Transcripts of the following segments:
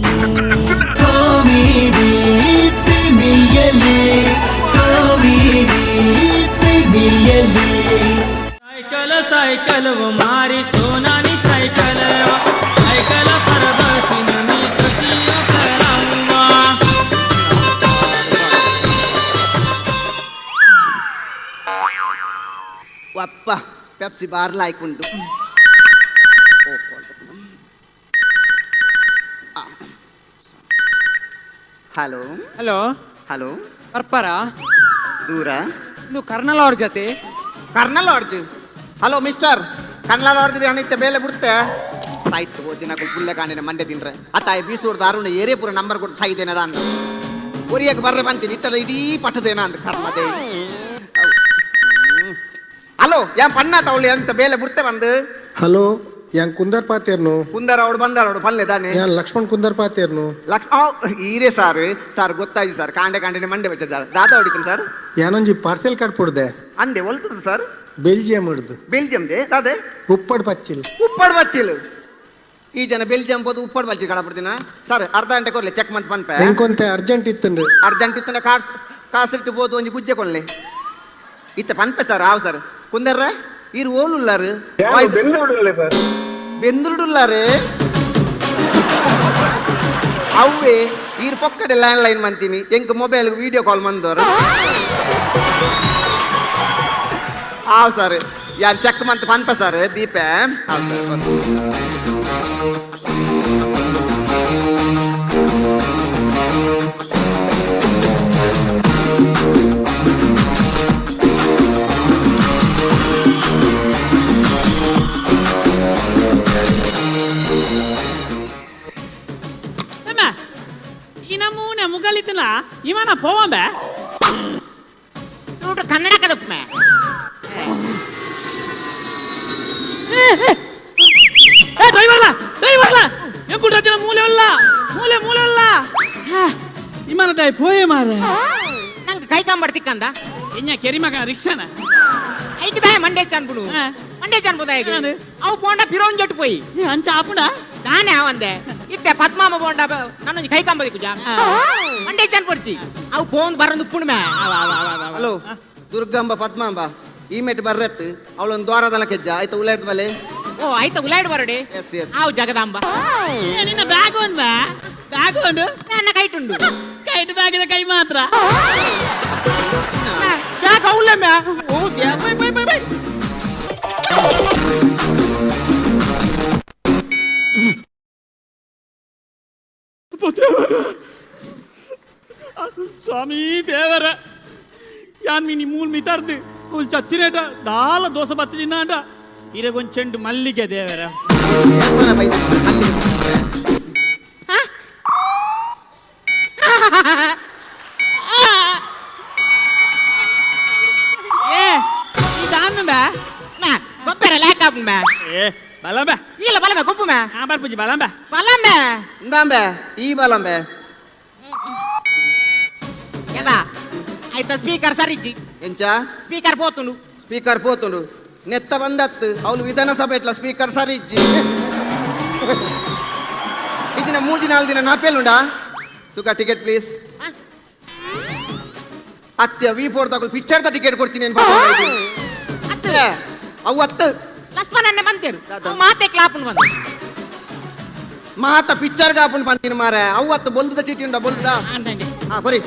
Premier League. Comedy Premier League. Comedy Premier League. Cycle cycle व मारी सोनानी cycle, cycle पर बसून मी कशी करावा. ಅಪ್ಪ ಪೆಪ್ಸಿ ಬಾರ್ಲ ಆಯ್ಕುಂಟು. ಹಲೋ. ಹಲೋ. ಹಲೋ. ಪರ್ಪರ. ದೂರ. ಇದು ಕರ್ನಲ್ ಅವ್ರ ಜೊತೆ. Colonel lodge. Hello mister, colonel lodge ಅನಿತ್ತೆ ಬೇಲೆ ಬಿಡ್ತೆ ಸಾಯ್ತು ಓದಿನ ಪುಲ್ಲೆ ಕಾಣಿನ ಮಂಡೆ ತಿನ್ರೆ ಅತ್ತಾಯ ಬೀಸೂರ್ ದಾರುಣ ಏರೇ ಪೂರ ನಂಬರ್ ಕೊಟ್ಟು ಸಾಯ್ತೇನೆ ಅದ ಒರಿಯಕ್ಕೆ ಬರ್ರೆ ಬಂತೀನಿ ಇತ್ತರ ಇಡೀ ಪಟ್ಟದೇನ ಅಂತ ಕರ್ಮದೆ. ಹಲೋ, ಯಾನ್ ಪಣ್ಣ ತವಳಿ ಅಂತ ಬೇಲೆ ಬಿಡ್ತೆ ಬಂದು. ಹಲೋ, ಯಾನ್ ಕುಂದರ್ ಪಾತೇರ್ನು. ಕುಂದರ್ ಅವಡು ಬಂದಾರ ಅವಡು ಪಲ್ಲೆ ದಾನೆ. ಯಾನ್ ಲಕ್ಷ್ಮಣ್ ಕುಂದರ್ ಪಾತೇರ್ನು. ಲಕ್ಷ ಈರೇ ಸಾರ್, ಸಾರ್ ಗೊತ್ತಾಯ್ತು ಸರ್, ಕಾಂಡೆ ಕಾಂಡೆ ಮಂಡೆ ಬೆಚ್ಚ ಸರ್, ದಾದ ಹೊಡಿತೀನಿ ಸರ್. ಯಾನೊಂಜಿ ಪಾರ್ಸೆಲ್ ಕಾರ್ಡ್ ಪುಡ್ದೆ. ಅಂದೆ ಒಲ್ತುಡು ಸರ್. ಬೆಲ್ಜಿಯಂ ಹಿಡ್ದು. ಬೆಲ್ಜಿಯಂ they ದಾದೆ? ಉಪ್ಪಡ್ ಪಚ್ಚಿಲ್. ಉಪ್ಪಡ್ ಬಚ್ಚಿಲ್. ಈ ಜನ ಬೆಲ್ಜಿಯಂ ಪೋದು ಉಪ್ಪಡ್ ಬಚ್ಚಿಲ್ ಕಡಪಡ್ತೀನ ಸರ್, ಅರ್ಧ ಗಂಟೆ ಕೊರ್ಲೆ ಚೆಕ್ ಮಂತ್ ಪನ್ಪೆ. ಎಂಕೊಂತೆ ಅರ್ಜೆಂಟ್ ಇತ್ತನ್ರಿ. ಅರ್ಜೆಂಟ್ ಇತ್ತನ ಕಾರ್ಸ್ ಕಾಸಿಟ್ಟು ಬೋದು ಒಂಜಿ ಗುಜ್ಜೆ ಕೊನ್ಲೆ ಇತ್ತ ಪನ್ಪೆ ಸರ್. ಆವ್ ಸರ್. ಕುಂದರ್ರ ಈರು ಓಲುಲ್ಲಾರು? ಬೆಂದ್ರುಡುಲ್ಲಾರೆ ಅವ್ವೆ. ಈರು ಪೊಕ್ಕಡೆ ಲ್ಯಾಂಡ್ ಲೈನ್ ಮಂತೀನಿ, ಎಂಕ್ ಮೊಬೈಲ್ ವಿಡಿಯೋ ಕಾಲ್ ಮಂದೋರು. ಆವ್ ಸರ್, ಯಾರು ಚೆಕ್ ಮಂತ್ ಪನ್ಪೆ ಸರ್ ದೀಪೆ. ಆವ್ ಸರ್. ತಮ್ಮ, ಈ ನಮೂನೆ ಮುಗಲಿತ್ತನ ಇವನ ಪೋವಂಬೆ. చూడు కన్నడ కదప్మే. ಏ ಡ್ರೈವರ್ಲ, ಡ್ರೈವರ್ಲ, ಎಂಕುಲ್ ರಚನ ಮೂಲೆ ಉಲ್ಲ, ಮೂಲೆ ಮೂಲೆ ಉಲ್ಲ. ಇಮಾನ ತಾಯಿ ಪೋಯೆ ಮಾರೆ. ನಂಗೆ ಕೈ ಕಾಂಬಡ್ ತಿಕ್ಕಂದ. ಎನ್ಯ ಕೆರಿ ಮಗ ರಿಕ್ಷಾನ. ಐಕಿದಾಯ ಮಂಡೆ ಚಾನ್ಪುನು. ಆ. ಮಂಡೆ ಚಾನ್ಪುದಾಯ. ಆನೆ. ಅವು ಪೋಂಡ ಫಿರೋನ್ ಜೊಟ್ಟು ಪೋಯಿ. ಏ, ಅಂಚ ಆಪುಂಡ. ದಾನೆ ಅವಂದೆ ಇತ್ತೆ ಪದ್ಮಾಮ ಪೋಂಡ ನನ್ನೊಂಜಿ ಕೈ ಕಾಂಬ ದಿಕ್ಕುಜ. ಮಂಡೆ ಚಾನ್ ಪೊಡ್ಚಿ ಅವು ಪೋಂದ್ ಬರಂದು ಪುಣ್ಮೆ. ಹಲೋ ದುರ್ಗಂಬ ಪದ್ಮಾಂಬ, ಈ ಮೆಟ್ ಬರ್ರೆತ್ ಅವಳೊಂದು ದ್ವಾರದಲ ಕೆಜ್ಜ ಆಯ್ತಾ ಉಳ್ಳಾಯ್ತು ಬಲೆ. ಓ ಆಯ್ತ ಉಲಾಯ್ಡ್ ಬರಡೆ. S S. ಆವು ಜಗದಾಂಬ. ಏ, ನಿನ್ನ ಬ್ಯಾಗ್ ಒಂದ್ ಬಾ, ಬ್ಯಾಗ್ ಒಂದು. ನನ್ನ ಕೈಟುಂಡು. ಕೈಟ್ ಬ್ಯಾಗಿದ ಕೈ ಮಾತ್ರ. ಬ್ಯಾಗ್ ಅವಲ್ಲ ಮ್ಯಾ. ಓ bye bye bye bye. ಸ್ವಾಮಿ ದೇವರ, ಯಾನ್ ಮಿನಿ ಮೂಲ್ ಮಿತಾರ್ದು ಉಲ್ ಚತ್ತಿರೇಟ ದಾಲ ದೋಸೆ ಬತ್ತ ಚಿನ್ನಾಂಡ ಇರಗೊಂದ್ ಚೆಂಡು ಮಲ್ಲಿಗೆ ದೇವರ. ಏ ಇದಾನು ಬಾ. ಮ್ಯಾ ಗೊಬ್ಬರ ಲ್ಯಾಕ್ ಮ್ಯಾ. ಏ ಬಲ ಬಾ. ಇಲ್ಲ ಬಲ ಮ್ಯಾ ಗೊಬ್ಬು ಮ್ಯಾ. ಆ ಬರ್ಪುಜಿ ಬಲ ಬಾ. ಬಲ ಮ್ಯಾ. ಇಂದಾಂಬೆ ಈ ಬಲಂಬೆ. ಯವ ಆಯ್ತ ಸ್ಪೀಕರ್ ಸರಿಜ್ಜಿ. ಎಂಚ? ಸ್ಪೀಕರ್ ಪೋತುಂಡು. ಸ್ಪೀಕರ್ ಪೋತುಂಡು ನೆತ್ತ ಬಂದತ್ತು ಅವನು ವಿಧಾನಸಭೆ ಇಟ್ಲ ಸ್ಪೀಕರ್ ಸರಿ ಇಜ್ಜಿ. ಇದಿನ ಮೂರು ನಾಲ್ಕು ದಿನ ನಾಪೇಲುಂಡಾ ತುಕ ಟಿಕೆಟ್ ಪ್ಲೀಸ್. ಆ? ಅತ್ಯ ವಿ ಫೋರ್ ತಗೊಳ್ ಪಿಕ್ಚರ್ದ ಟಿಕೆಟ್ ಕೊಡ್ತೀನಿ. ಅತ್ತು. ಅವು ಅತ್ತು. ಲಕ್ಷ್ಮಣನ್ನೇ ಬಂತೇರು ಅವು ಮಾತೆ ಕ್ಲಾಪನ್ ಬಂದು. ಮಾತ ಪಿಕ್ಚರ್ ಗಾಪುನ್ ಬಂತೀನಿ ಮಾರೆ, ಅವು ಅತ್ತು ಬೊಲ್ದುದ ಚೀಟಿ ಉಂಡ ಬೊಲ್ದುದ. ಅಂದಂಗೆ. ಹಾ ಬರಿ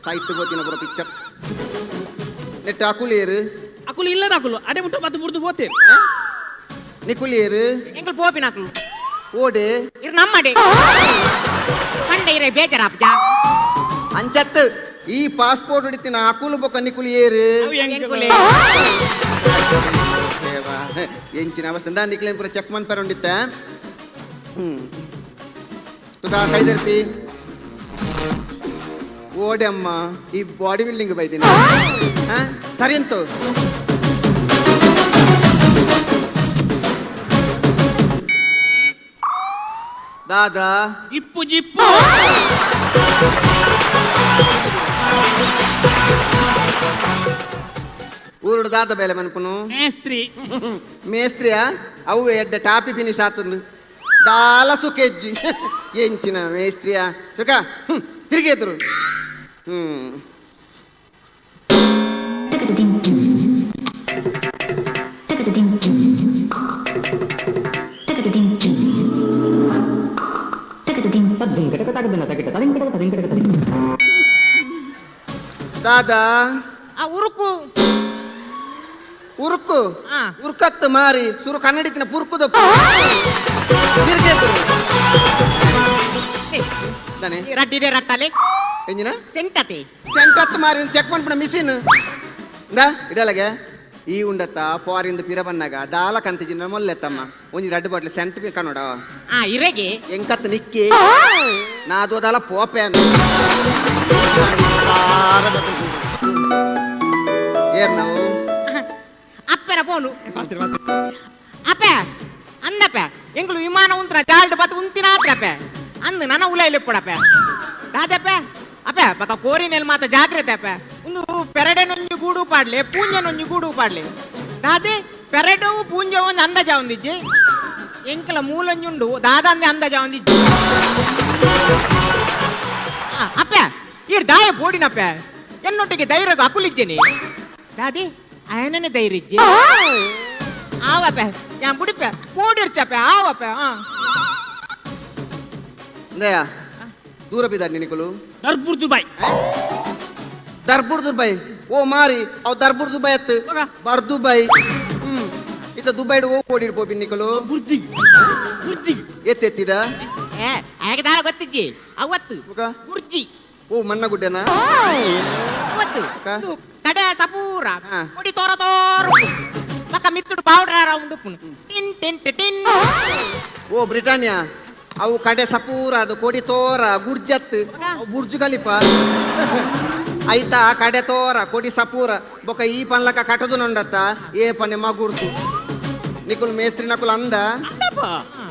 ಸಾಹಿತ್ಯ ಗೋತಿನ ಪೂರ ಪಿಕ್ಚರ್ ನೆಟ್ ಅಕುಲಿಯರು. ಅಕುಲು ಇಲ್ಲದ ಅಕುಲು ಅಡೆ ಮುಟ್ಟ ಮತ್ತೆ ಬುಡ್ದು ಪೋತೇರು. ನಿಕುಲಿಯರು. ಎಂಕಲ್ ಪೋಪಿನಾಕ್ಲು. ಓಡೆ. ಇರ್ ನಮ್ಮಡೆ ಪಂಡೆ ಇರೆ ಬೇಜಾರಾಪುಜ. ಅಂಚತ್ತು ಈ ಪಾಸ್ಪೋರ್ಟ್ ಹಿಡಿತಿನ ಅಕುಲು ಬೊಕ್ಕ ನಿಕುಲಿಯರು. ಅವು ಎಂಕುಲು. ಎಂಕುಲೆ. ದೇವಾ, ಎಂಚಿನ ಅವಸ್ಥೆ ಇಂದಾ ನಿಕ್ಲೇನ್ ಪೂರ ಚೆಕ್ ಮನ್ಪೆರ ಉಂಡಿತ್ತ. ಹ್ಮ್ ತುಕಾ ಕೈದರ್ಪಿ ಓಡೆ ಅಮ್ಮ ಈ ಬಾಡಿ ಬಿಲ್ಡಿಂಗ್ ಬೈದಿನ. ಹಾ ಸರಿ ಅಂತು. ದಾದಾ. Zip zip. ಊರುಡು ದಾದ ಬೇಲೆ ಮನ್ಪುನು? ಮೇಸ್ತ್ರಿ. ಮೇಸ್ತ್ರಿಯ? ಅವು ಎಡ್ಡೆ ಟಾಪಿ ಫಿನಿಶ್ ಆತಂದು ದಾಲ ಸುಖೆಜ್ಜಿ ಎಂಚಿನ ಮೇಸ್ತ್ರಿಯ ಸುಖ ತಿರುಗೇತರು. ಹ್ಮ್ ದಾದಾ ಆ ಉರುಕು ಉರುಕು ಆ. ಉರುಕತ್ತು ಮಾರಿ ಸುರು ಕನ್ನಡಿತಿನ ಪುರ್ಕುದ ತಿರುಗೇತರು ದಾನೆ ರಡ್ಡಿದೆ ರಟ್ಟಲೆ ಎಂಜಿನ ಸೆಂಟತೆ ಸೆಂಟತ್ತು ಮಾರಿ ಚೆಕ್ ಮಾಡ್ಬಿಡ ಮಿಷಿನ್ ಇಂದಾ ಇಡಲಗೆ ಈ ಉಂಡತ್ತ ಫಾರಿನ್ ಪಿರ ಬನ್ನಾಗ ದಾಲ ಕಂತಿಜಿನ ಮೊಲ್ಲೆತ್ತಮ್ಮ ಒಂಜಿ ರಡ್ಡು ಬಾಟ್ಲಿ ಸೆಂಟ್ ಕನ್ನಡ ಆ ಇರೆಗೆ ಎಂಕತ್ ನಿಕ್ಕಿ ನಾದೋದಲ ಪೋಪೆ ಏರ್ ನಾವು ಅಪ್ಪೆನ ಫೋನು ಅಪ್ಪೆ ಅಂದಪ್ಪೆ ಎಂಗ್ಳು ವಿಮಾನ ಉಂತ್ರ ಜಾಲ್ಡ್ ಬತ್ ಉಂತಿನ ಆತ್ರಪ್ಪೆ ಅಂದ್ ನನ್ನ ಉಲ ಇಲ್ಲಿಪ್ಪಡಪ್ಪೆ ದಾದಪ್ಪೆ ಅಪ್ಪೆ ಬಕ ಕೋರಿನೆಲ್ ಮಾತ ಜಾಗ್ರತೆ ಅಪ್ಪೆ ಒಂದು ಪೆರಡೆನೊಂಜಿ ಗೂಡು ಪಾಡ್ಲೆ ಪೂಂಜನೊಂಜಿ ಗೂಡು ಪಾಡ್ಲೆ ದಾದೆ ಪೆರಡವು ಪೂಂಜ ಒಂದು ಅಂದಾಜ ಒಂದಿಜ್ಜಿ ಎಂಕಲ ಮೂಲೊಂಜುಂಡು ದಾದಂದೆ ಅಂದಾಜ ಒಂದಿಜ್ಜಿ. ಆ, ಅಪ್ಪೆ ಈರ್ ದಾಯ ಪೋಡಿನಪ್ಪೆ ಎನ್ನೊಟ್ಟಿಗೆ ಧೈರ್ಯ ಅಕುಲಿಜ್ಜೇನೆ ದಾದಿ ಅಯನನೆ ಧೈರ್ಯ ಇಜ್ಜಿ ಆವಪ್ಪೆ ಯಾನ್ ಬುಡಿಪೆ ಪೋಡಿರ್ಚಪ್ಪೆ ಆವಪ್ಪೆ ಆ ಇಂದಯ್ಯ ದೂರ ಬಿದ್ದಾರ ನಿನಕುಲು ದರ್ಬುರ್ ದುಬೈ ದರ್ಬುರ್ ದುಬೈ ಓ ಮಾರಿ ಅವ್ ದರ್ಬುರ್ ದುಬೈ ಅತ್ತು ಬರ್ ದುಬೈ. ಹ್ಮ್ ಇತ್ತ ದುಬೈಡ್ ಓ ಓಡಿಡ್ ಪೋಪಿ ನಿಕಲು ಬುರ್ಜಿಗ್ ಬುರ್ಜಿಗ್ ಎತ್ತೆತ್ತಿದ ಏ ಆಗ ದಾರ ಗೊತ್ತಿಜ್ಜಿ ಅವತ್ತು ಮುಖ? ಬುರ್ಜಿ ಓ ಮನ್ನಗುಡ್ಡೆನಾ ಅವತ್ತು ಅಕ್ಕ? ಇದು ಕಡೆ ಸಪೂರ ಹಾ. పొడి తోర తోరు పక్క మిత్రుడు పౌడర్ ಉಂಡು tin tin tin. ಓ ಬ್ರಿಟಾನಿಯಾ ಅವು ಕಡೆ ಸಪೂರ ಅದು ಕೊಡಿ ತೋರ ಗುರ್ಜತ್ ಅವು ಬುರ್ಜು ಕಲಿಪ ಐತಾ ಕಡೆ ತೋರ ಕೊಡಿ ಸಪೂರ ಬೊಕ ಈ ಪನ್ಲಕ ಕಟದು ನೊಂಡತ್ತ ಏ ಪನ್ನೆ ಮಗುರ್ತು ನಿಕುಲ್ ಮೇಸ್ತ್ರಿ ನಕುಲ್ ಅಂದ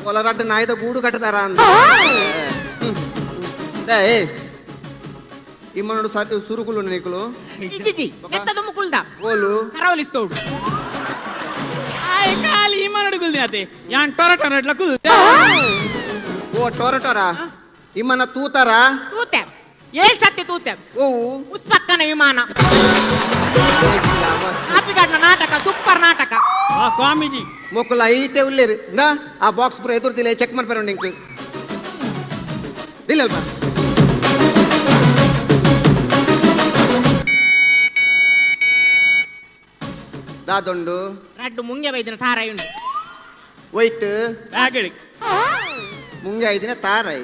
ಒಲರಡ್ಡ ನಾಯ್ದ ಗೂಡು ಕಟ್ಟದಾರ ಅಂದ. ಹ್ಮ್. ಏ ಇಮ್ಮನೋಡು ಸಾತಿ ಸುರುಕುಲು ನಿಕುಲು ಇಜ್ಜಿಜಿ ಎತ್ತದ ಮುಕುಲ್ದ ಓಲು ಕರಾವಲಿಸ್ತೋಡು ಆಯ್ ಖಾಲಿ ಇಮ್ಮನೋಡು ಕುಲ್ದಿ ಅತೆ ಯಾನ್ ಟೊರ ಟೊರ ಕುಲ್ದೆ. ಓ ಟೊರ ಟೊರ ಇಮ್ಮನ ತೂತಾರ ತೂತೆ ಏಳ್ ಸತ್ತಿ ತೂತೆ ಓ ಉಸ್ಪಕ್ಕನ ವಿಮಾನ ಕಾಪಿಗಾಡ್ನ ನಾಟಕ ಸೂಪರ್ ನಾಟಕ ಆ ಕಾಮಿಡಿ ಮೊಕ್ಕಲ ಐಟೆ ಉಲ್ಲೇರಿ ಇಂದಾ ಆ ಬಾಕ್ಸ್ ಪೂರ ಎದುರ್ತಿಲ್ಲ ಚೆಕ್ ಮಾಡ್ಪಾರ ನಿಂಕ್ ಇಲ್ಲ ಅಲ್ಪ ದಾದೊಂಡು ರಡ್ಡು ಮುಂಗೆ ಬೈದಿನ ತಾರಾಯುಂಡು ವೈಟ್ ಬ್ಯಾಗ್ ಮುಂಗೆ ಐದಿನ ತಾರೈ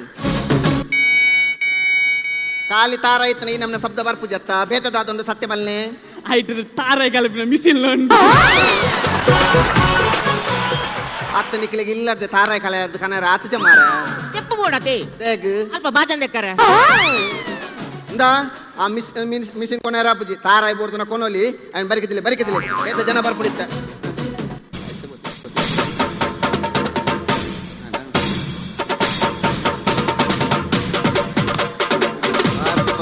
ಖಾಲಿ ತಾರ ಐತನ ಈ ನಮ್ನ ಶಬ್ದ ಬರ್ಪು ಜತ್ತ ಬೇತ ದಾದೊಂಡು ಸತ್ಯ ಮಲ್ನೆ ಐಟ್ ತಾರೈ ಕಲಪಿನ ಮಿಸಿಲ್ ಉಂಡು ಅತ್ತ ನಿಕ್ಲಿಗೆ ಇಲ್ಲರ್ದೆ ತಾರಾಯ್ ಕಳೆಯರ್ದು ಕನರ ಆತು ಜಮಾರ ತೆಪ್ಪು ಬೋಡತೆ ದೇಗ್ ಅಲ್ಪ ಬಾಜನ್ ದೆಕ್ಕರೆ ಇಂದಾ ಆ ಮಿಸ್ ಮಿಷಿನ್ ಕೊನೆರ ಅಪ್ಪುಜಿ ತಾರಾಯ್ ಬೋರ್ದನ ಕೊನೊಲಿ ಅಂಡ್ ಬರಿಕಿದಿಲ್ಲ ಬರಿಕಿದಿಲ್ಲ ಬೇತ ಜನ ಬರ್ಪುಡಿತ್ತ ಅಪ್ಪ.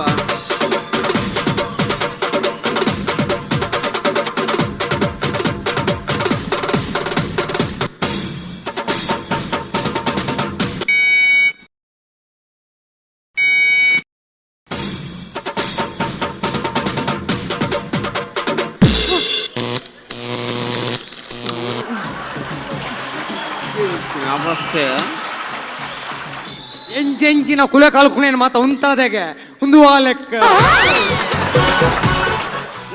ಅವಸ್ಥೆ ಎಂಜೆಂಜಿನ ಕುಲ ಕಲ್ಕುನೇನು ಮಾತ ಉಂತಾದೆಗೆ ಒಂದು ಲೆಕ್ಕ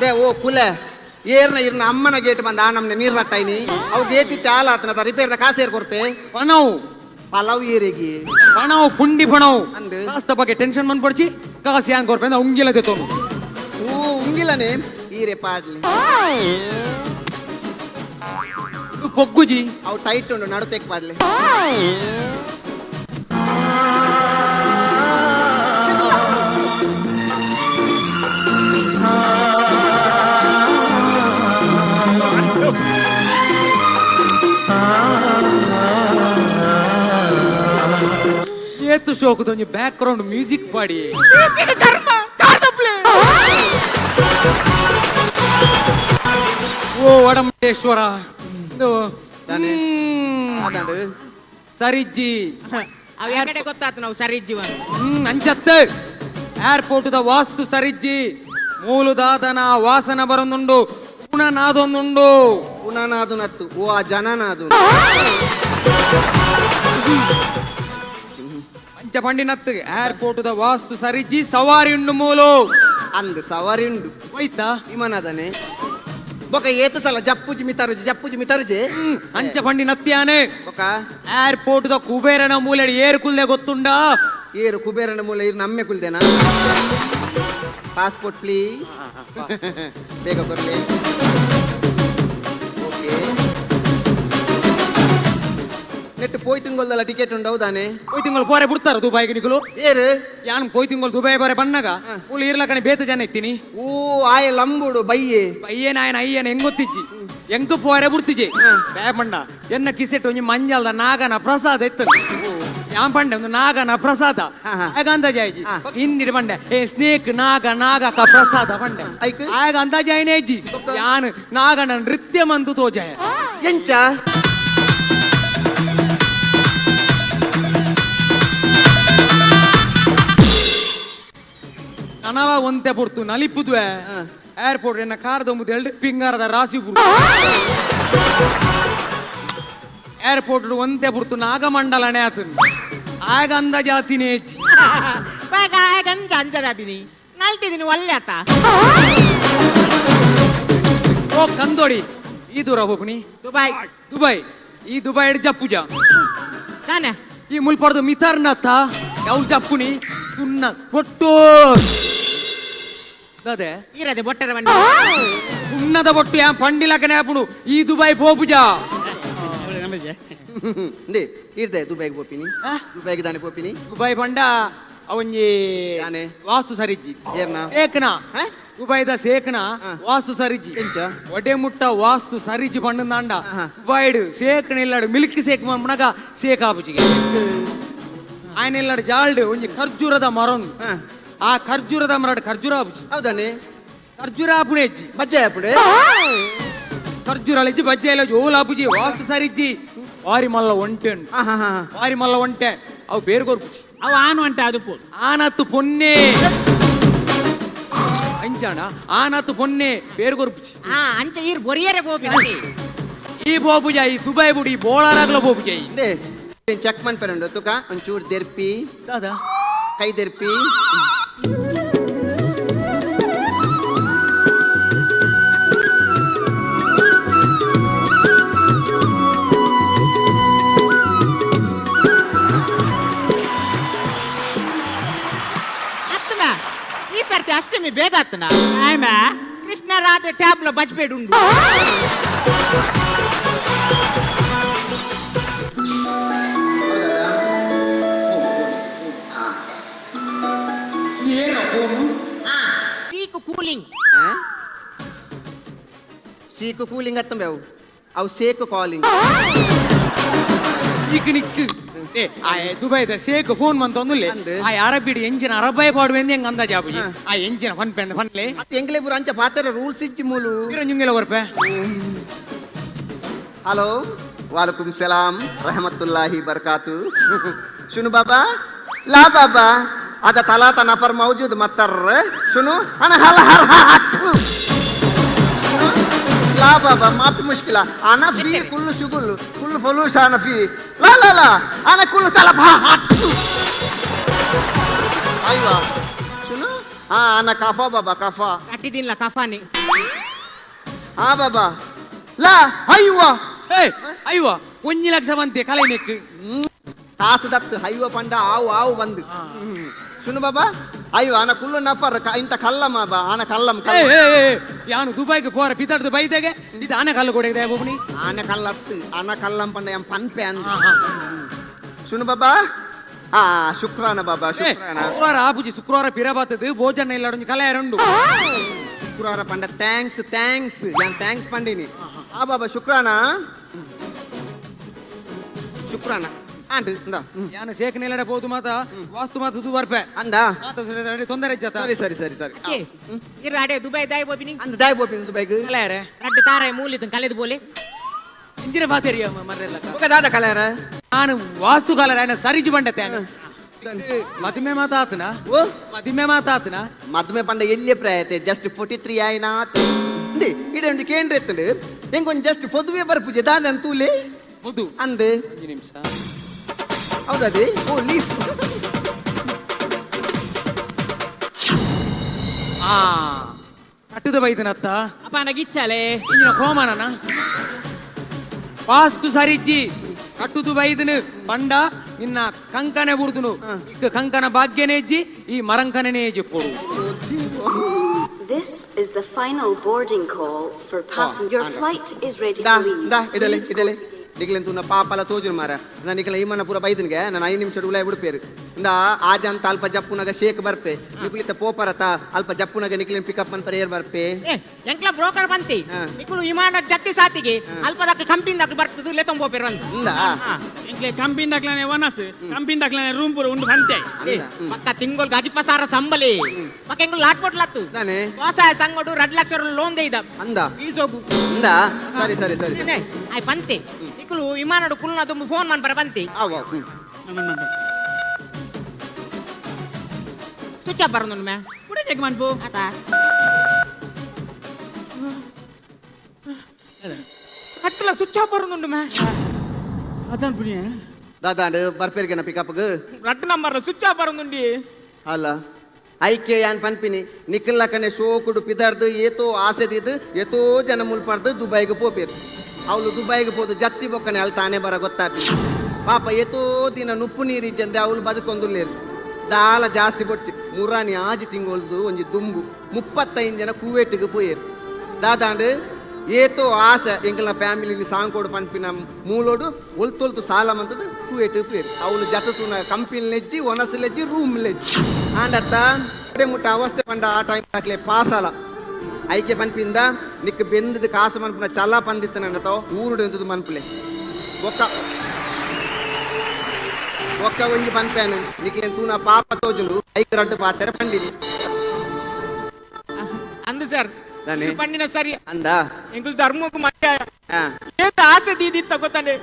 ಲೇ ಓ ಕುಲೆ ಏರ್ನ ಇರ್ನ ಅಮ್ಮನ ಗೇಟ್ ಬಂದ ಆ ನಮ್ನೆ ನೀರ್ ರಟ್ಟಾಯ್ನಿ ಅವು ಗೇಟ್ ಇತ್ತೆ ಆಲ ಆತನ ರಿಪೇರ್ದ ಕಾಸು ಏರ್ ಕೊರ್ಪೆ ಪಣವು ಪಲಾವ್ ಏರಿಗಿ ಪಣವು ಪುಂಡಿ ಪಣವು ಅಂದು. ಕಾಸ್ತ ಬಗ್ಗೆ ಟೆನ್ಷನ್ ಮನ್ಪಡ್ಚಿ ಕಾಸು ಯಾಂಗ್ ಕೊರ್ಪೆ ಅಂದ ಉಂಗಿಲ ತೆತ್ತೋನು. ಓ ಉಂಗಿಲನೆ ಈರೆ ಪಾಡ್ಲಿ ಪೊಗ್ಗುಜಿ ಅವು ಟೈಟ್ ಉಂಡು ನಡುತೆಕ್ ಪಾಡ್ಲಿ ಏತು ಶೋಕದೊಂಜಿ back ground music ಪಾಡಿ ಓ ವಡಮಂಡೇಶ್ವರ ಇದು ದಾನೆ? ಹ್ಮ್. ಅದಾಂಡು. ಸರಿಜ್ಜಿ ಅವು ಯಾಕಡೆ ಗೊತ್ತಾತು ನಾವು ಸರಿಜ್ಜಿ ಅಂಚತ್ತೆ ಏರ್ಪೋರ್ಟ್ the ವಾಸ್ತು ಸರಿಜ್ಜಿ ಮೂಲದಾತನ ವಾಸನ ಬರೊಂದುಂಡು ಪುನನಾದೊಂದುಂಡು ಪುನನಾದು ನತ್ತು ಓ ಆ ಜನನಾದು ಅಂಚ ಪಂಡಿನತ್ತು ಏರ್ಪೋರ್ಟ್ the ವಾಸ್ತು ಸರಿಜ್ಜಿ ಸವಾರಿ ಉಂಡು ಮೂಲು ಅಂದ್ ಸವಾರಿ ಉಂಡು ಹೋಯ್ತಾ ವಿಮಾನದನೆ ಬೊಕ ಏತು ಸಲ ಜಪ್ಪುಜಿ ಮಿತರುಜಿ ಜಪ್ಪುಜಿ ಮಿತರುಜಿ ಅಂಚ ಪಂಡಿ ನತ್ಯಾನೆ ಬೊಕ ಏರ್ಪೋರ್ಟ್ the ಕುಬೇರನ ಮೂಲೆಡ್ ಏರು ಕುಲ್ದೆ ಗೊತ್ತುಂಡ ಏರು ಕುಬೇರನ ಮೂಲೆ ಏರು ನಮ್ಮೆ ಕುಲ್ದೇನಾ ಪಾಸ್ಪೋರ್ಟ್ ಪ್ಲೀಸ್ ಬೇಗ ಬರಲಿ ಓಕೆ ನೆಟ್ ಪೋಯ್ ತಿಂಗೊಲ್ದಲ್ಲ ಟಿಕೆಟ್ ಉಂಡು ಹೌದಾನೆ ಪೋಯ್ ತಿಂಗಳು ಪೋರೆ ಬಿಡ್ತಾರ ದುಬೈಗೆ ನಿಕುಲು ಏರು ಯಾನ್ ಪೋಯ್ ತಿಂಗಳು ದುಬೈ ಬರೆ ಬನ್ನಗ ಮೂಲು ಇರ್ಲಕಣೆ ಬೇತ ಜನ ಇತ್ತೀನಿ ಓ ಆಯ ಲಂಬುಡು ಬಯ್ಯೆ ಬಯ್ಯನ ಆಯನ ಅಯ್ಯನ ಹೆಂಗ್ ಗೊತ್ತಿಜ್ಜಿ ಎಂಕ್ ಪೋರೆ ಬಿಡ್ತಿಜಿ ಬೇ ಪಂಡ ಎನ್ನ ಕಿಸೆಟ್ ಒಂಜಿ ಮಂಜಲ್ದ ನಾಗನ ಪ್ರಸಾದ ಇತ್ತು ಯಾನ್ ಪಂಡೆ ಒಂದು ನಾಗನ ಪ್ರಸಾದ ಆಗ ಅಂದಾಜ್ ಆಯ್ಜಿ ಹಿಂದಿನ ಪಂಡೆ ಏ ಸ್ನೇಕ್ ನಾಗ ನಾಗ ಕ ಪ್ರಸಾದ ಪಂಡೆ ಐಕ್? ಆಗ ಅಂದಾಜ್ ಆಯ್ನೆ ಇಜ್ಜಿ ಯಾನ್ ನಾಗನ ನೃತ್ಯ ಮಂತು ತೋಜಾಯ ಎಂಚ ಕನವ ಒಂತೆ ಪೊರ್ತು ನಲಿಪುದ್ವೆ ಏರ್ಪೋರ್ಟ್ ಎನ್ನ ಕಾರ್ ದೊಂಬುದು ಎಲ್ರಿ ಪಿಂಗಾರದ ರಾಸಿ ಪುರ್ತು ಏರ್ಪೋರ್ಟ್ ಒಂತೆ ಪುರ್ತು ನಾಗಮಂಡಲನೇ ಆತನು ಆಗ ಅಂದಾಜ್ ಆತಿನೇ ಇಜ್ಜಿ. ಬಾಗ ಆಗ ಅಂಜ ಅಂಜದ ಬಿನಿ ನಲ್ತಿದ್ದೀನಿ ಒಲ್ಲೆ ಆತ ಓ ಕಂದೋಡಿ ಈ ದೂರ ಹೋಗ್ನಿ ದುಬೈ ದುಬೈ ಈ ದುಬೈ ಜಪ್ಪುಜ ತಾನೆ ಈ ಮುಲ್ಪರ್ದು ಮಿಥರ್ನತ್ತ ಯಾವ ಜಪ್ಪುನಿ ಸುನ್ನ ಒಟ್ಟು ಅದೇ ಇರದೆ ಬೊಟ್ಟರ ಬಂಡಿ ಸುಣ್ಣದ ಬೊಟ್ಟು ಯಾ ಪಂಡಿಲಕನೆ ಆಪುಡು ಈ ದುಬೈ ಪೋಪುಜ ಇಂದೆ ಇರ್ದೆ ದುಬೈಗೆ ಪೋಪಿನಿ ಆ? ದುಬೈಗೆ ದಾನೆ ಪೋಪಿನಿ ದುಬೈ ಪಂಡ ಅವಂಜಿ ಯಾನೆ? ವಾಸ್ತು ಸರಿಜ್ಜಿ ಏರ್ನ? ಸೇಕ್ನ ಹಾ? ದುಬೈದ ಸೇಕ್ನ ಹಾ. ವಾಸ್ತು ಸರಿಜ್ಜಿ ಎಂಚ? ಒಡೆ ಮುಟ್ಟ ವಾಸ್ತು ಸರಿಜ್ಜಿ ಪಂಡಂದಾಂಡ ಹಾ. ದುಬೈಡ್ ಸೇಕ್ನ ಇಲ್ಲಾಡು ಮಿಲ್ಕ್ ಸೇಕ್ ಮನ್ಪುನಗ ಸೇಕ್ ಆಪುಜಿಗೆ ఆయన ಇಲ್ಲಾಡು ಜಾಲ್ಡ್ ಒಂಜಿ ಖರ್ಜೂರದ ಮರೊಂದು ಹಾ. ಆ ಖರ್ಜೂರದ ಮರಡ್ ಖರ್ಜೂರ ಆಪುಜಿ ಹೌದಾನೆ ಖರ್ಜೂರ ಆಪುಣೆ ಅಜ್ಜಿ ಬಜ್ಜೆ ಆಪುಡೆ ಖರ್ಜೂರ ಅಜ್ಜಿ ಬಜ್ಜೆ ಇಲ್ಲ ಓಲ್ ಆಪುಜಿ ವಾಸ್ತು ಸರಿಜ್ಜಿ ವಾರಿ ಮಲ್ಲ ಒಂಟೆ ಉಂಟು ಹಾ ಹಾ ಹಾ ವಾರಿ ಮಲ್ಲ ಒಂಟೆ ಅವು ಬೇರ್ಗೊರ್ಪುಜಿ ಅವು ಆನು ಅಂಟೆ ಅದು ಪೋ ಆನತ್ತು ಪೊನ್ನೆ ಅಂಚಾಣ ಆನತ್ತು ಪೊನ್ನೆ ಬೇರ್ಗೊರ್ಪುಜಿ ಆ ಅಂಚ ಈರ್ ಬೊರಿಯರೆ ಪೋಪಿನಿ ಈ ಬೋಪುಜ ಈ ದುಬೈ ಬುಡಿ ಬೋಳಾರಾಗ್ಲ ಬೋಪುಜ ಈ ಇಂದೆ ಚೆಕ್ ಮನ್ಪೆರಂಡು ತುಕ ಒಂಚೂರು ದೆರ್ಪಿ ದಾದಾ ಕೈ ದೆರ್ಪಿ ಅತ್ತಮ ಈ ಸರ್ತಿ ಅಷ್ಟಮಿ ಬೇಗ ಆತನ ಆಯ್ಮಾ ಕೃಷ್ಣ ರಾತ್ರಿ ಟ್ಯಾಬ್ಲ ಬಜ್ಬೇಡ್ ಉಂಡು ಏನ ಫೋನು ಸೀಕು ಕೂಲಿಂಗ್ ಆ? ಸೀಕು ಕೂಲಿಂಗ್ ಅತ್ತಂಬೆ ಅವು ಅವು ಸೇಕು ಕಾಲಿಂಗ್ ಈಗ ನಿಕ್ಕು ಏ ಆ ದುಬೈದ ಸೇಕ್ ಫೋನ್ ಮಂತೊಂದುಲ್ಲೆ ಅಂದ್. ಆ ಅರಬಿಡಿ ಎಂಜಿನ ಅರಬೈ ಪಾಡುವೆಂದು ಹೆಂಗ್ ಅಂದಾಜ್ ಆಪುಜಿ ಹಾ. ಆ ಎಂಜಿನ ಫನ್ ಪೆನ್ ಫನ್ಲೆ ಅತ್ತ ಎಂಗ್ಲೇ ಪೂರ ಅಂಚ ಪಾತ್ರ ರೂಲ್ಸ್ ಇಜ್ಜಿ ಮೂಲು ನುಂಗಿಲ ಕೊರ್ಪೆ ಹಲೋ ವಾಲಕುಂ ಸಲಾಂ ರಹಮತುಲ್ಲಾಹಿ ಬರಕಾತು ಶುನು ಬಾಬಾ ಲಾ ಬಾಬಾ ಅದ ತಲಾತ ನಫರ್ ಮೌಜೂದ್ ಮತ್ತರ್ ಶುನು ಅನ ಹಲ ಹರ್ ಹಟ್. لا بابا ما في مشكلة أنا في كل شغل كل فلوس أنا في لا لا لا أنا كل طلب ها ها. أيوة شنو؟ آه أنا كفا بابا كفا ಕಟ್ಟಿದಿಲ್ಲ ಕಫಾನಿ آه بابا لا أيوة ಏ ಅಯ್ಯೋ ಒಂಜಿ ಲಕ್ಷ ಬಂತೆ ಕಲೆ ನೆಕ್ ಕಾಸು ದತ್ತು ಹೈವ ಪಂಡ ಆವು ಆವು ಬಂದು ಶುನು ಬಾಬಾ ಅಯ್ಯೋ ಆನ ಕುಲ್ಲು ನಫರ್ ಇಂತ ಕಲ್ಲಮ್ಮ ಬಾ ಆನ ಕಲ್ಲಂ ಏ ಕಲ್ಲ ಏ, ಏ, ಯಾನು ದುಬೈಗೆ ಪೋರ ಪಿತಡ್ದು ಬೈತೆಗೆ ಇದು ಆನೆ ಕಲ್ಲು ಕೊಡಗಿದೆ ಬೋಪುನಿ ಆನ ಕಲ್ಲತ್ತು ಆನ ಕಲ್ಲಂ ಪಂಡ ಎಂ ಪನ್ಪೆ ಅಂದ ಶುನು ಬಾಬಾ ಆ ಶುಕ್ರಾನ ಬಾಬಾ ಏ, ಶುಕ್ರಾನ ಶುಕ್ರವಾರ ಆಪುಜಿ ಶುಕ್ರವಾರ ಪಿರ ಬಾತದು ಭೋಜನ ಇಲ್ಲ ಒಂಜಿ ಕಲೆ ಎರಡು ಶುಕ್ರವಾರ ಪಂಡ thanks thanks ಯಾನ್ thanks ಪಂಡಿನಿ ಆ ಬಾಬಾ ಶುಕ್ರಾನ ಶುಕ್ರಾನ ಆಂಡ್ ಇಂದ ಯಾನು ಸೇಕ್ ನಿಲ್ಲಡೆ ಪೋದು ಮಾತ ವಾಸ್ತು ಮಾತ ದು ಬರ್ಪೆ ಅಂದ ಮಾತ ತೊಂದರೆ ಇಜ್ಜಾತ ಸರಿ ಸರಿ ಸರಿ ಸರಿ ಇರ್ ಅಡೆ ದುಬೈ ದಾಯ್ ಪೋಪಿನಿ ಅಂದ ದಾಯ್ ಬೋಪಿನ ದುಬೈಗ್ ಕಲೆ ಯಾರೆ ರಡ್ಡು ತಾರೆ ಮೂಲಿತನ್ ಕಲೆದು ಬೋಲೆ ಇಂಜಿನ ಬಾತೆರಿಯ ಮರ್ರೆಲ್ಲಕ ಓಕೆ ದಾದ ಕಲೆಯರ ನಾನು ವಾಸ್ತುಕಾಲರ ಸರಿಜು ಬಂಡತೆ ಮದುವೆ ಮಾತಾತನ. ಓ. ಮದುವೆ ಮಾತಾತನ. ಮದುವೆ ಪಂಡ ಎಲ್ಲಿ ಪ್ರಾಯತೆ ಜಸ್ಟ್ 43 ಆಯ್ನಾ ಇಂದೆ ಇಡೆ ಒಂದು ಕೇಂದ್ರ ಎತ್ತಂಡು ಹೆಂಗೊಂದು ಜಸ್ಟ್ ಪೊದುವೆ ಬರ್ಪುಜೆ ದಾದ ತೂಲೆ. ಹೌದು. ಅಂದ್ ಒಂಜಿ ನಿಮಿಷ. ಹೌದದೇ ಓ ಲೀಫ್. ಆ ಕಟ್ಟದ ಬೈದನತ್ತ. ಅಪ್ಪ ನಗಿಚ್ಚಾಲೆ. ಇಂಜಿನ ಕೋಮನನ ವಾಸ್ತು ಸರಿಜ್ಜಿ ಕಟ್ಟುದು ಬೈದನು ಪಂಡ ನಿನ್ನ ಕಂಕನೆ ಬುಡ್ದುನು ಇಕ್ಕ ಕಂಕನ ಭಾಗ್ಯನೇ ಇಜ್ಜಿ ಈ ಮರಂಕನೇ ಇಜ್ಜಿ ಪೋಡು. This is the final boarding call for passengers. Your flight is ready ದಾ to leave. ದಾ ಇಡಲೆ. Please go ಇಡಲೆ to gate. ನಿಕ್ಲೆನ್ ತೂನ ಪಾಪಲ ತೋಜುನು ಮಾರ ನಾನು ನಿಕ್ಲೆ ಈಮನ ಪೂರ ಬೈದನ್ಗೆ ನಾನು 5 ನಿಮಿಷ ಉಲಾಯ್ ಬಿಡ್ಪೇರು ಇಂದ ಆಜಂತ ಅಲ್ಪ ಜಪ್ಪುನಗ ಶೇಕ್ ಬರ್ಪೆ ನಿಕ್ಲಿತ್ತ ಪೋಪರತ ಅಲ್ಪ ಜಪ್ಪುನಗ ನಿಕ್ಲೆನ್ ಪಿಕಪ್ ಮನ್ಪರೆ ಏರ್ ಬರ್ಪೆ. ಏ ಎಂಕ್ಲ ಬ್ರೋಕರ್ ಬಂತಿ. ಹಾ. ನಿಕುಲು ವಿಮಾನ ಜತ್ತಿ ಸಾತಿಗೆ ಅಲ್ಪದಕ್ಕ ಕಂಪಿಂದಕ್ ಬರ್ತದ ಲೆತ್ತೊಂಬೋಪೇರು ಅಂತ. ಇಂದ. ಎಂಕ್ಲೆ ಕಂಪಿನ ದಾಕ್ಲಾನೆ ವನಸ್ ಕಂಪಿನ ದಾಕ್ಲಾನೆ ರೂಮ್ ಪೂರ ಉಂಡು ಬಂತೆ. ಏ, ಪಕ್ಕ ತಿಂಗೊಲ್ ಗಜಿಪ ಸಾರ ಸಂಬಲಿ ಪಕ್ಕ ಎಂಗುಲು ಲಾಟ್ ಕೊಟ್ಲತ್ತು. ನಾನೇ ವ್ಯವಸಾಯ ಸಂಘಡು 2 ಲಕ್ಷ ಲೋನ್ ದೇಯ್ದ. ಅಂದ. ಬೀಸೋಗು. ಇಂದ ಸರಿ ಸರಿ ಸರಿ. ಆಯ್ ಪಂತೆ ನಿಕುಲು ವಿಮಾನಡು ಕುಲ್ನ ತುಂಬ ಫೋನ್ ಮನ್ಪರ ಬಂತಿ. ಅವ ಸ್ವಿಚ್ ಆಫ್ ಬರೋದು ಮೇ. ಕುಡಿ ಚೆಕ್ ಮನ್ಪು. ಆತ ಕಟ್ಟಲ ಸ್ವಿಚ್ ಆಫ್ ಬರೋದುಂಡು ಮೇ. ಅದಾನ್ ಪುಣ್ಯ. ದಾದಾಂಡು ಬರ್ಪೇರ್ಗೆನ ಪಿಕಪ್ಗ್. ರಡ್ಡು ನಂಬರ್ ಸ್ವಿಚ್ ಆಫ್ ಬರೋದುಂಡಿ. ಅಲ್ಲ ಐಕೆ ಯಾನ್ ಪನ್ಪಿನಿ ನಿಖಿಲ್ಲಕನೆ ಶೋಕುಡು ಪಿದರ್ದು ಏತೋ ಆಸೆ ದಿದ್ದು ಏತೋ ಜನ ಮುಲ್ಪರ್ದು ದುಬೈಗೆ ಪೋಪೇರು ಅವಳು ದುಬೈಗೆ ಪೋದು ಜತ್ತಿ ಬೊಕ್ಕನೆ ಅಲ್ಲಿ ತಾನೇ ಬರ ಗೊತ್ತಾಪಿ ಪಾಪ ಏತೋ ದಿನ ನುಪ್ಪು ನೀರು ಇಜ್ಜಂದೆ ಅವಳು ಬದುಕೊಂದುಲ್ಲೇರು ದಾಲ ಜಾಸ್ತಿ ಬೊಡ್ಚಿ ಮುರಾನಿ ಆಜಿ ತಿಂಗೊಳ್ದು ಒಂಜಿ ದುಂಬು 35 ಜನ ಕುವೇಟಿಗೆ ಪೋಯೇರು ದಾದಾಂಡು ಏತೋ ಆಸೆ ಎಂಕಲ್ನ ಫ್ಯಾಮಿಲಿ ಸಾಂಕೋಡು ಪನ್ಪಿನ ಮೂಲೋಡು ಒಲ್ತೊಲ್ತು ಸಾಲ ಮಂತದ್ದು ಕುವೇಟಿಗೆ ಪೋಯೇರು ಅವಳು ಜತಸುನ ಕಂಪಿನ ಲೆಜ್ಜಿ ಒನಸು ಲೆಜ್ಜಿ ರೂಮ್ ಲೆಜ್ಜಿ ಆಂಡತ್ತ ಮುಟ್ಟ ಅವಸ್ಥೆ ಪಂಡ ಆ ಟೈಮ್ ಹಾಕ್ಲೆ ಪಾಸಾಲ ಐಕೆ ಪನ್ಪಿಂದ ನಿಕ್ ಬೆಂದದ ಕಾಸು ಮನ್ಪುನ ಚಲ ಪಂದಿತ್ತನಂಡತಾವ ಊರುಡು ಎಂತದು ಮನ್ಪುಲೆ ಒಕ್ಕ ಒಕ್ಕ ಒಂಜಿ ಪನ್ಪೇನು ನಿಕ್ಲೇನ್ ತೂನ ಪಾಪ ತೋಜುಂಡು ಐಕ್ ರಡ್ಡು ಪಾತೆರ ಪಂಡಿನಿ. ಅಂದು ಸರ್. ದಾನೆ? ಪಂಡಿನ ಸರಿ. ಅಂದ. ಎಂಕುಲು ಧರ್ಮಕ್ಕೂ ಮಟ್ಟ ಆ ಏತ ಆಸೆ ದೀದಿತ್ತ ಗೊತ್ತಾನೆ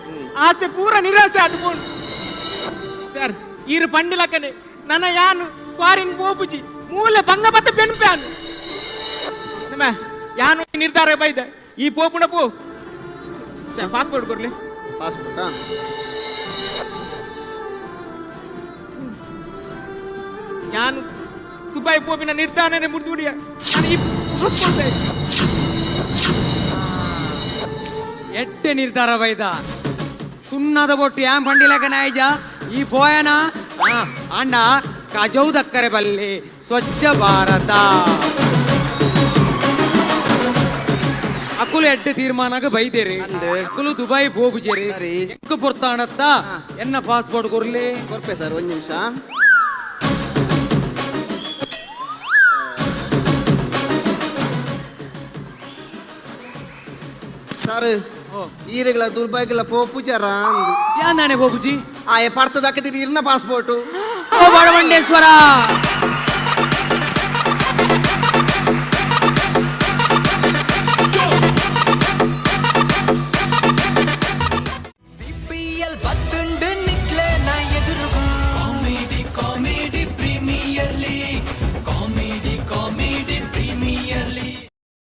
ಆಸೆ ಪೂರ ನಿರಾಸೆ ಅದು ಪೋಣು ಸರ್ ಈರು ಪಂಡಿಲಕ್ಕನೆ ನನ್ನ ಯಾನು ಫಾರಿನ್ ಪೋಪುಜಿ ಮೂಲೆ ಬಂಗ ಬತ್ತ ಪೆನ್ಪ್ಯಾನು ನಮ್ಮ ಯಾನು ನಿರ್ಧಾರ ಬೈದ ಈ ಪೋಪುಣ ಪೋ ಸರ್ ಪಾಸ್ಪೋರ್ಟ್ ಕೊಡ್ಲಿ. ಪಾಸ್ಪೋರ್ಟ್. ಯಾನು ದುಬೈ ಪೋಪಿನ ನಿರ್ಧಾರನೇ ಮುರಿದುಡಿಯ ನಾನು ಈ ಪಾಸ್ಪೋರ್ಟ್. ಎಟ್ಟೆ ನಿರ್ಧಾರ ಬೈದ ಸುಣ್ಣದ ಬೊಟ್ಟು ಯಾನ್ ಪಂಡಿಲಕ ನಾಯ್ಜ ಈ ಪೋಯನ ಅಣ್ಣ ಕಜೌ ದಕ್ಕರೆ ಬಲ್ಲಿ ಸ್ವಚ್ಛ ಭಾರತ ಅಕುಲು ಎಡ್ಡೆ ತೀರ್ಮಾನಗ ಬೈದೇರಿ. ಅಂದ್. ಅಕುಲು ದುಬೈ ಪೋಪುಜೇರಿ. ಸರಿ. ಎಂಕ್ ಪೊರ್ತಾಣತ್ತ ಎನ್ನ ಪಾಸ್ಪೋರ್ಟ್ ಕೊರ್ಲಿ. ಕೊರ್ಪೆ ಸರ್ ಒಂದ್ ನಿಮಿಷ ಸರ್. ಓ. ಈರೆಗಳ ದುರ್ಬಾಯ್ಗಳ ಪೋಪುಜಾರ ಅಂದು. ಯಾನ್ ನಾನೇ ಪೋಪುಜಿ. ಆಯೆ ಪರ್ತದಕ್ಕದಿರಿ ಇರ್ನ ಪಾಸ್ಪೋರ್ಟ್. ಓ ಬಡವಂಡೇಶ್ವರ.